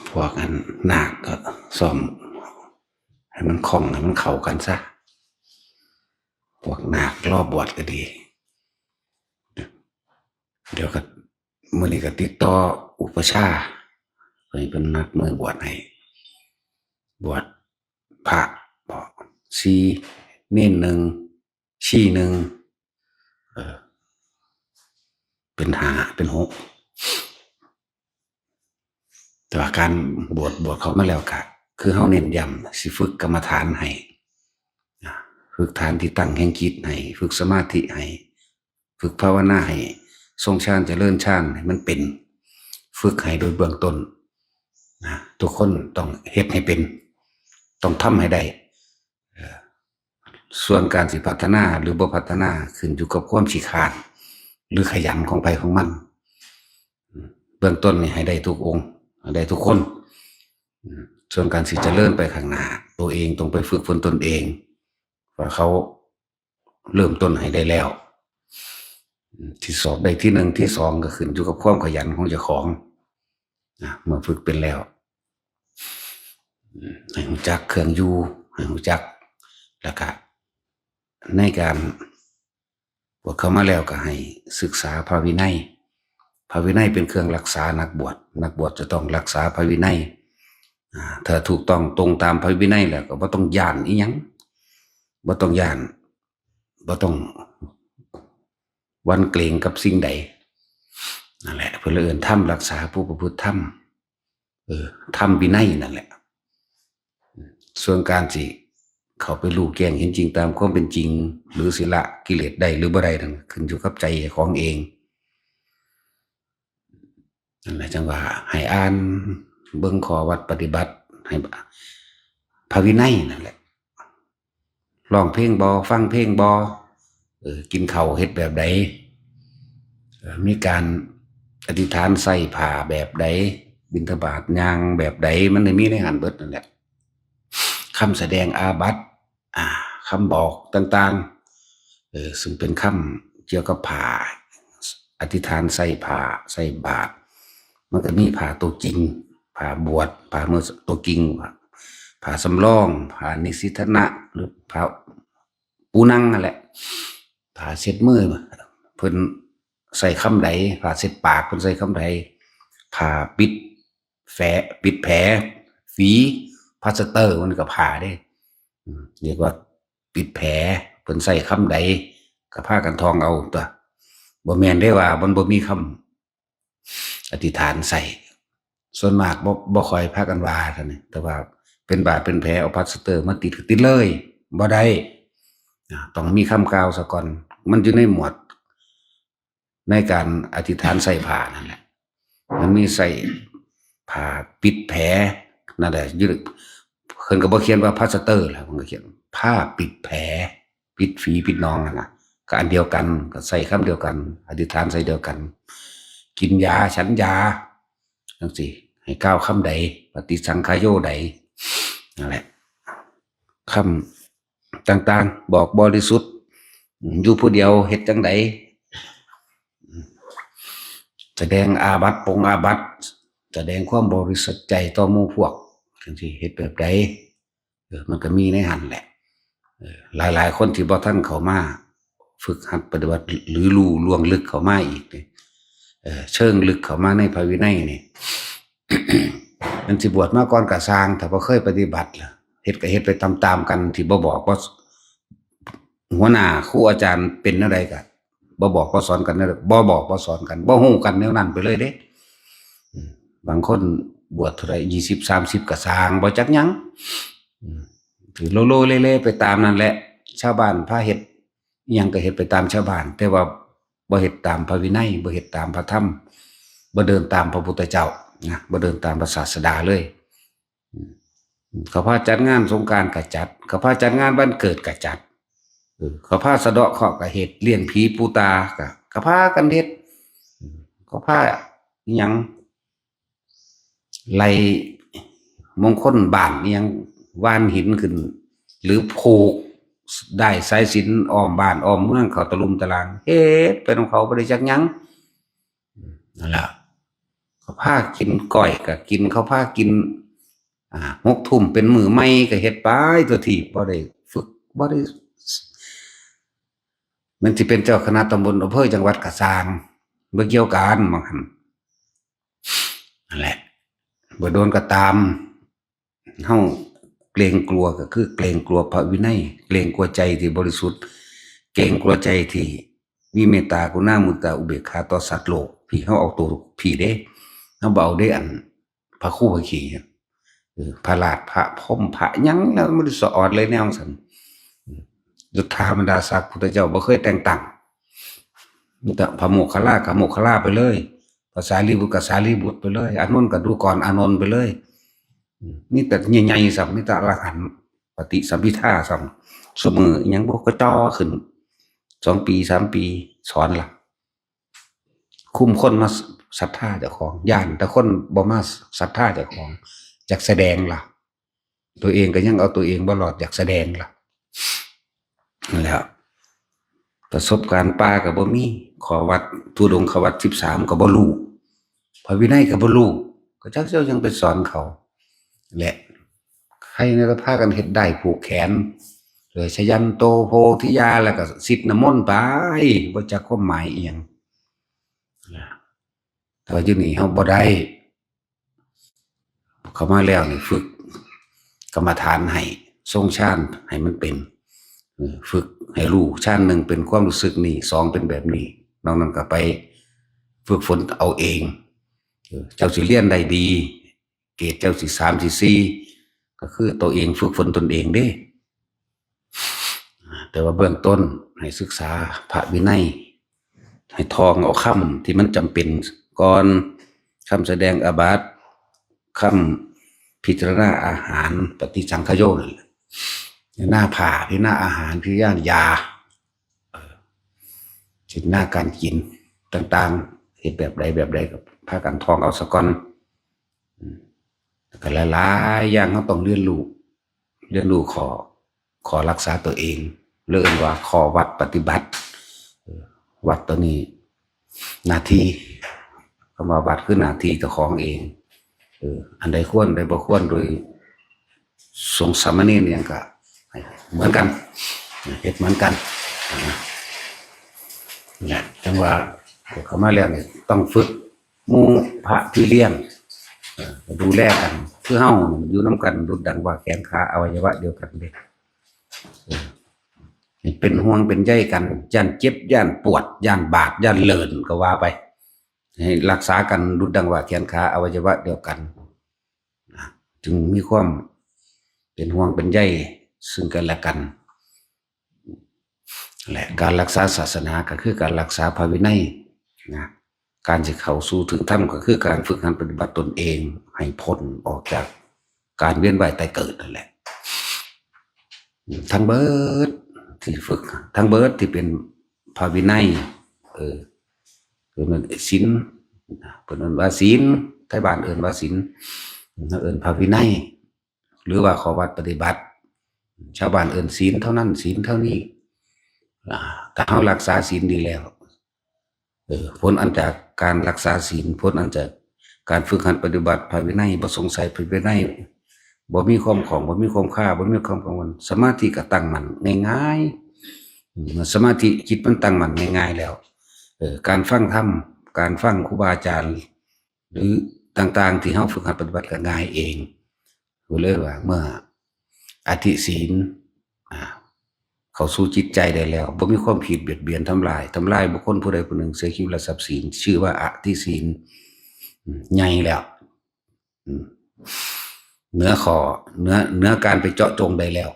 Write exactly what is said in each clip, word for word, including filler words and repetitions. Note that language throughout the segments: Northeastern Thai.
พวกอันนาคก็ซ่อมให้มันคล่องให้มันเข้ากันซะ พวกนาครอบวชก็ดี เดี๋ยวก็มื้อนี้ก็ติดต่ออุปัชฌาย์ เพิ่นเพิ่นนัดมื้อบวชให้ บวชพระบอก สี่ เณรหนึ่ง ชีหนึ่ง เออ เป็นห้า เป็นหก แต่ว่าการบวช บวชเข้ามาแล้วก็ คือเฮาเน้นย้ำ สิฝึกกรรมฐานให้ อ่า ฝึกฐานที่ตั้งแห่งจิตให้ ฝึกสมาธิให้ ฝึกภาวนาให้ทรงฌานเจริญฌานให้มันเป็น ฝึกให้โดยเบื้องต้นนะ ทุกคนต้องเฮ็ดให้เป็น ต้องทำให้ได้ เอ่อ ส่วนการสิพัฒนาหรือบ่พัฒนาขึ้นอยู่กับความขี้คร้าน หรือขยันของไผของมัน เบื้องต้นนี่ให้ได้ทุกองค์ ให้ได้ทุกคน ส่วนการสิเจริญไปข้างหน้า ตัวเองต้องไปฝึกฝนตนเอง ว่าเขาเริ่มต้นให้ได้แล้ว ที่สอบได้ที่หนึ่งที่สองก็ขึ้นอยู่กับความขยันของเจ้าของนะ เมื่อฝึกเป็นแล้ว ให้รู้จักเครื่องอยู่ ให้รู้จัก แล้วก็ในการบวชเข้ามาแล้วก็ให้ศึกษาพระวินัย พระวินัยเป็นเครื่องรักษานักบวช นักบวชจะต้องรักษาพระวินัย อ่า ถ้าถูกต้องตรงตามพระวินัยแล้วก็บ่ต้องย้านอิหยัง บ่ต้องย้าน บ่ต้องหวั่นเกรงกับสิ่งใด นั่นแหละ เพิ่นเลยเอิ้นธรรมรักษาผู้ประพฤติธรรม เออ ธรรมวินัยนั่นแหละ ส่วนการสิเข้าไปรู้แจ้งเห็นจริงตามความเป็นจริง หรือสิละกิเลสได้หรือบ่ได้นั่นขึ้นอยู่กับใจของเอง นั่นแหละจังว่าให้อ่านเบิ่งข้อวัดปฏิบัติ ให้พระวินัยนั่นแหละ ร้องเพลงบ่ ฟังเพลงบ่ เออ กินข้าวเฮ็ดแบบใด เอ่อ มีการอธิษฐานใส่ผ้าแบบใด บิณฑบาตย่างแบบใด มันได้มีในหั้นเบิดนั่นแหละ คำแสดงอาบัติ อ่า คำบอกต่างๆ เออ ซึ่งเป็นคำเกี่ยวกับผ้า อธิษฐานใส่ผ้า ใส่บาตร มันก็มีผ้าตัวจริง ผ้าบวช ผ้าเมือตัวจริง ผ้าสำรอง ผ้านิสิทธนะ หรือผ้าปูนังนั่นแหละ ผ้าเช็ดมือ เพิ่นใส่คำใด ผ้าเช็ดปาก เพิ่นใส่คำใด ผ้าปิดแผล ปิดแผล ฝี พลาสเตอร์ มันก็ผ้าเด้ อืม เรียกว่าปิดแผล เพิ่นใส่คำใด ก็พากันท่องเอาตั๊ว บ่แม่นได้ว่ามันบ่มีคำอธิษฐานใส่ ส่วนมากบ่ บ่ค่อยพากันว่าเท่านี้ แต่ว่าเป็นบาดเป็นแผล เอาพลาสเตอร์มาติดก็ติดเลย บ่ได้ อ่า ต้องมีคำกล่าวซะก่อน มันอยู่ในหมวด ในการอธิษฐานใส่ผ้านั่นแหละ มันมีใส่ผ้าปิดแผลนั่นแหละ อยู่ เพิ่นก็บ่เขียนว่าพลาสเตอร์ล่ะ เพิ่นก็เขียนผ้าปิดแผล ปิดฝีปิดหนองนั่นน่ะ ก็อันเดียวกัน ก็ใส่คำเดียวกัน อธิษฐานใส่เดียวกัน กินยา ฉันยา จังซี่ ให้กล่าวคำใด ปฏิสังขโยใด นั่นแหละ คำต่างๆ บอกบริสุทธิ์ อยู่ผู้เดียวเฮ็ดจังใด แสดงอาบัติ ปงอาบัติ แสดงความบริสุทธิ์ใจต่อหมู่พวก จังซี่ เฮ็ดแบบใด เออ มันก็มีในหั้นแหละ เออ หลายๆ คนที่บ่ทันเข้ามาฝึกหัดปฏิบัติ หรือรู้ล่วงลึกเข้ามาอีกนี่ เออ เชิงลึกเข้ามาในพระวินัยนี่ มันสิบวชมาก่อนก็ซ่าง ถ้าบ่เคยปฏิบัติล่ะ เฮ็ดก็เฮ็ดไปตามๆ กัน ที่บ่บอก บ่ หัวหน้าครูอาจารย์เป็นแนวใดก็บ่บอกบ่สอนกันแนวใด บ่บอกบ่สอนกัน บ่ฮู้กันแนวนั้นไปเลยเด้ อืม บางคนบวชเท่าใด ยี่สิบ สามสิบ ก็ซ่าง บ่จักหยัง อืม ถือโลโลเลเลไปตามนั่นแหละ ชาวบ้านพาเฮ็ดอิหยังก็เฮ็ดไปตามชาวบ้าน แต่ว่าบ่เฮ็ดตามพระวินัย บ่เฮ็ดตามพระธรรม บ่เดินตามพระพุทธเจ้านะ บ่เดินตามพระศาสดาเลย อืม เขาพาจัดงานสงกรานต์ก็จัด เขาพาจัดงานวันเกิดก็จัด เออ เขาพาสะเดาะเคราะห์ก็เฮ็ด เลี้ยงผีปู่ตาก็ ก็พากันเฮ็ด อืม เขาพาอิหยัง ไล่มงคลบ้านอิหยัง หว่านหินขึ้น หรือผูกด้ายสายสิญจน์อ้อมบ้านอ้อมเมืองเข้าตะลุมตะลาง เฮ็ดไปของเขาบ่ได้จักหยัง นั่นล่ะ พากินก้อยก็กิน เขาพากิน อ่า หกทุ่มเป็นมื้อใหม่ก็เฮ็ดไป ตัวที่บ่ได้ฝึก บ่ได้ มันสิเป็นเจ้าคณะตำบล อำเภอ จังหวัดก็ซ่าง บ่เกี่ยวกัน บางหั่น นั่นแหละ บ่โดนก็ตาม เฮาเกรงกลัวก็คือเกรงกลัวพระวินัย เกรงกลัวใจที่บริสุทธิ์ เกรงกลัวใจที่มีเมตตากรุณามุทิตาอุเบกขาต่อสัตว์โลก พี่เฮาเอาตัวพี่เด้ เฮาบ่เอาเด้อันพระครูพระขี้ เออ พระราช พระพรหม พระหยังแล้วมันสะออดเลยแนวซั่น เออ ยศถาบรรดาศักดิ์พุทธเจ้าบ่เคยแต่งตั้ง มีแต่พระโมคคัลลาก็โมคคัลลาไปเลย พระสารีบุตรก็สารีบุตรไปเลย อานนท์ก็ดูก่อนอานนท์ไปเลย อืม มีแต่ใหญ่ๆ ซ้ำ มีแต่อรหันต์ปฏิสัมภิทาซ้ำ ซุมื้ออิหยังบ่ก็จ่อขึ้น สองปี สามปี สอนล่ะ คุมคนมาศรัทธาเจ้าของ ย้านแต่คนบ่มาศรัทธาเจ้าของ อยากแสดงล่ะ ตัวเองก็ยังเอาตัวเองบ่รอด อยากแสดงล่ะ นั่นแหละ ประสบการณ์ป่าก็บ่มี ข้อวัด ธุดงควัตรสิบสามก็บ่รู้ พระวินัยก็บ่รู้ ก็จักเจ้ายังไปสอนเขา และใครในละพากันเฮ็ดด้ายผูกแขน โดยชยันโตโพธิยา แล้วก็สิทธิ์น้ำมนต์ไป บ่จักความหมายอีหยัง แต่ว่าอยู่นี่เฮาบ่ได้ เข้ามาแล้วนี่ฝึกกรรมฐานให้ทรงฌานให้มันเป็น เออ ฝึกให้รู้ฌานหนึ่งเป็นความรู้สึกนี่ สองเป็นแบบนี้ นอกนั้นก็ไปฝึกฝนเอาเอง เออ เจ้าสิเรียนได้ดี เกรดเจ้าสิสามสิสี่ ก็คือตัวเองฝึกฝนตนเองเด้ แต่ว่าเบื้องต้นให้ศึกษาพระวินัย ให้ท่องเอาคำที่มันจำเป็นก่อน คำแสดงอาบัติ คำพิจารณาอาหาร ปฏิสังขโยชน์ พิจารณาผ้า พิจารณาอาหาร พิจารณายา เออ พิจารณาการกินต่างๆ เฮ็ดแบบใดแบบใดก็พากันท่องเอาซะก่อน อืม แล้วก็หลายๆ อย่างเราต้องเรียนรู้ เรียนรู้ข้อ ข้อรักษาตัวเอง หรือเอิ้นว่าข้อวัดปฏิบัติ เออ วัดตัวนี้ หน้าที่ คำว่าวัดคือหน้าที่เจ้าของเอง เออ อันใดควร อันใดบ่ควร โดยสงฆ์สามเณรอิหยังก็ให้เหมือนกัน เฮ็ดเหมือนกัน นะ เนี่ย จังว่าเข้ามาแล้วเนี่ยต้องฝึก หมู่พระพี่เลี้ยง เอ่อ ดูแลกัน คือเฮานี่อยู่นำกันดุจดังว่าแขนขาอวัยวะเดียวกันเด้ เออ ให้เป็นห่วงเป็นใยกัน ย้านเจ็บ ย้านปวด ย้านบาด ย้านเลินก็ว่าไป ให้รักษากันดุจดังว่าแขนขาอวัยวะเดียวกัน นะ จึงมีความเป็นห่วงเป็นใยซึ่งกันและกัน และการรักษาศาสนาก็คือการรักษาพระวินัยนะ การสิเข้าสู่ถึงธรรมก็คือการฝึกหัดปฏิบัติตนเองให้พ้นออกจากการเวียนว่ายตายเกิดนั่นแหละ ทั้งเบิดที่ฝึก ทั้งเบิดที่เป็นพระวินัย เออ เพิ่นเอิ้นศีล เพิ่นเอิ้นว่าศีล ไทบ้านเอิ้นว่าศีล เฮาเอิ้นพระวินัย หรือว่าข้อวัดปฏิบัติ ชาวบ้านเอิ้นศีลเท่านั้น ศีลเท่านี้ อ่า ถ้าเฮารักษาศีลดีแล้ว เออ ผลอันจากการรักษาศีล ผลอันจากการฝึกหัดปฏิบัติพระวินัย บ่สงสัยพระวินัย บ่มีความข้อง บ่มีความคา บ่มีความกังวล สมาธิก็ตั้งมั่นง่ายๆ อืม สมาธิจิตมันตั้งมั่นง่ายๆ แล้ว เออ การฟังธรรม การฟังครูบาอาจารย์ หรือต่างๆ ที่เฮาฝึกหัดปฏิบัติก็ง่ายเอง ก็เลยว่าเมื่ออธิศีล อ่า เข้าสู่จิตใจได้แล้ว บ่มีความคิดเบียดเบียนทำลาย ทำลายบุคคลผู้ใดผู้หนึ่ง เสียชีวิตและทรัพย์สิน ชื่อว่าอธิศีล อืม ใหญ่แล้ว อืม เหนือข้อ เหนือ เหนือการไปเจาะจงได้แล้ว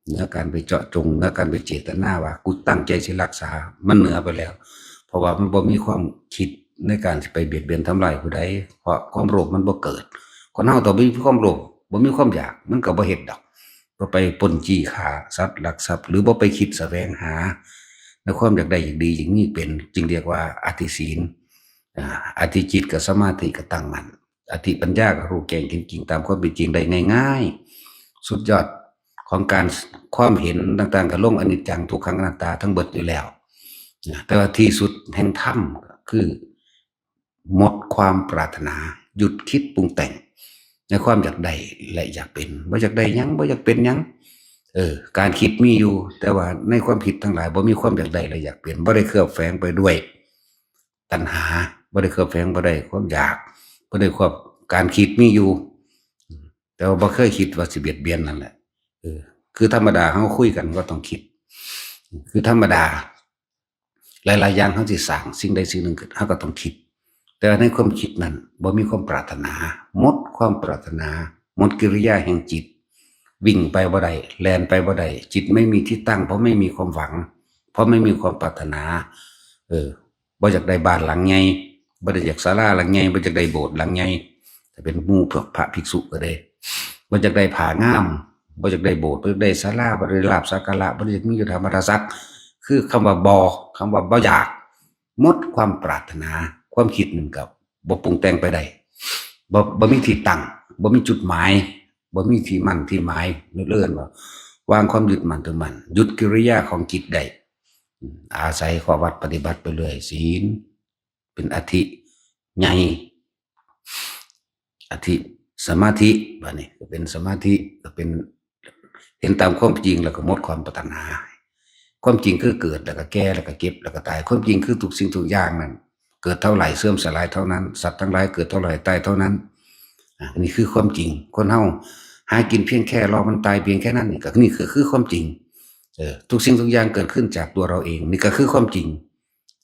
เหนือการไปเจาะจง เหนือการไปเจตนาว่ากูตั้งใจสิรักษา มันเหนือไปแล้ว เพราะว่ามันบ่มีความคิดในการสิไปเบียดเบียนทำลายผู้ใด เพราะความโลภมันบ่เกิด คนเฮาถ้าบ่มีความโลภ บ่มีความอยาก มันก็บ่เฮ็ดดอก บ่ไปปล้นจี้ฆ่าสัตว์ลักทรัพย์ หรือบ่ไปคิดแสวงหาในความอยากได้อยากดี จึงมีเป็น จึงเรียกว่าอธิศีล อ่า อธิจิตกับสมาธิก็ตั้งมั่น อธิปัญญาก็รู้แจ้งเห็นจริงตามความเป็นจริงได้ง่ายๆ สุดยอดของการ ความเห็นต่างๆ ก็ลงอนิจจังทุกขังอนัตตาทั้งเบิดอยู่แล้วนะ แต่ว่าที่สุดแห่งธรรมก็คือหมดความปรารถนา หยุดคิดปรุงแต่ง ในความอยากได้และอยากเป็น บ่อยากได้หยัง บ่อยากเป็นหยัง เออ การคิดมีอยู่ แต่ว่าในความคิดทั้งหลายบ่มีความอยากได้และอยากเป็น บ่ได้เคลือบแฝงไปด้วยตัณหา บ่ได้เคลือบแฝงไปด้วยความอยาก บ่ได้ควบ การคิดมีอยู่ แต่ว่าบ่เคยคิดว่าสิเบียดเบียนนั่นแหละ เออ คือธรรมดาเฮาคุยกันก็ต้องคิด คือธรรมดา หลายๆอย่างเฮาสิสร้างสิ่งใดสิ่งหนึ่งขึ้น เฮาก็ต้องคิด แต่ว่าในความคิดนั้นบ่มีความปรารถนา หมดความปรารถนา หมดกิริยาแห่งจิต วิ่งไปบ่ได้ แล่นไปบ่ได้ จิตไม่มีที่ตั้ง เพราะไม่มีความหวัง เพราะไม่มีความปรารถนา เออ บ่อยากได้บ้านหลังใหญ่ บ่ได้อยากศาลาหลังใหญ่ บ่อยากได้โบสถ์หลังใหญ่ ถ้าเป็นหมู่พวกพระภิกษุก็ได้ บ่อยากได้ผ้างาม บ่อยากได้โบสถ์ บ่อยากได้ศาลา บ่ได้ลาภสักการะ บ่ได้อยากมียศถาบรรดาศักดิ์ คือคำว่าบ่ คำว่าบ่อยาก หมดความปรารถนา ความคิดนั่นก็บ่ปรุงแต่งไปได้ บ่ บ่มีที่ตั้ง บ่มีจุดหมาย บ่มีที่มั่นที่หมาย เอิ้นว่าวางความยึดมั่นถือมั่น หยุดกิริยาของจิตได้ อืม อาศัยข้อวัดปฏิบัติไปเรื่อย ศีล เป็นอธิใหญ่ อธิสมาธิ บัดนี้ก็เป็นสมาธิ ก็เป็นเห็นตามความจริงแล้วก็หมดความปรารถนา ความจริงคือเกิดแล้วก็แก่แล้วก็เจ็บแล้วก็ตาย ความจริงคือทุกสิ่งทุกอย่างนั้น เกิดเท่าไหร่เสื่อมสลายเท่านั้น สัตว์ทั้งหลายเกิดเท่าไหร่ตายเท่านั้น อ่ะ นี่คือความจริง คนเฮาหากินเพียงแค่รอมันตายเพียงแค่นั้น นี่ก็ นี่คือ คือความจริง เออ ทุกสิ่งทุกอย่างเกิดขึ้นจากตัวเราเอง นี่ก็คือความจริง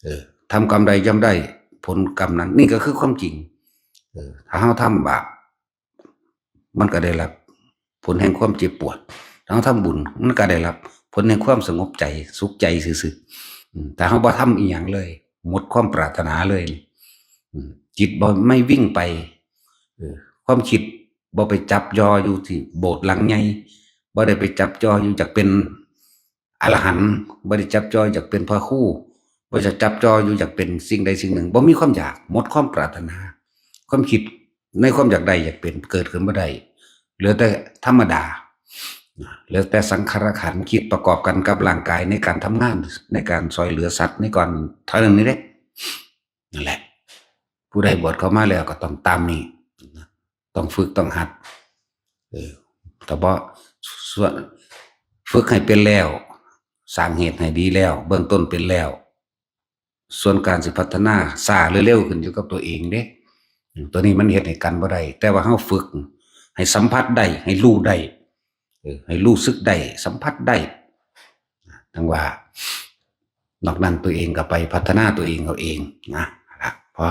เออ ทำกรรมใดย่อมได้ผลกรรมนั้น นี่ก็คือความจริง เออ ถ้าเฮาทำบาป มันก็ได้รับผลแห่งความเจ็บปวด ถ้าเฮาทำบุญ มันก็ได้รับผลแห่งความสงบใจ สุขใจซื่อๆ อืม ถ้าเฮาบ่ทำอีหยังเลย หมดความปรารถนาเลย อืม จิตบ่ ไม่วิ่งไป เออ ความคิดบ่ไปจับจ่ออยู่ที่โบสถ์หลังใหญ่ บ่ได้ไปจับจ่ออยู่อยากเป็นอรหันต์ บ่ได้จับจ่ออยากเป็นพระครู บ่จะจับจ่ออยู่อยากเป็นสิ่งใดสิ่งหนึ่ง บ่มีความอยาก หมดความปรารถนา ความคิดในความอยากได้อยากเป็นเกิดขึ้นบ่ได้ เหลือแต่ธรรมดา เหลือแต่สังขารขันธ์คิดประกอบกันกับร่างกายในการทำงาน ในการซอยเหลือสัตว์ ในการเท่านั้นนี่แหละ นั่นแหละ ผู้ใดบวชเข้ามาแล้วก็ต้องตามนี้ ต้องฝึกต้องหัด เออ แต่บ่ ส่วน ฝึกให้เป็นแล้ว สร้างเหตุให้ดีแล้ว เบื้องต้นเป็นแล้ว ส่วนการสิพัฒนาช้าหรือเร็วขึ้นอยู่กับตัวเองเด้ ตัวนี้มันเฮ็ดให้กันบ่ได้ แต่ว่าเฮาฝึกให้สัมผัสได้ ให้รู้ได้ เออ ให้รู้สึกได้ สัมผัสได้ ทั้งว่า นอกนั้นตัวเองก็ไปพัฒนาตัวเองเอาเองนะ นะ พอ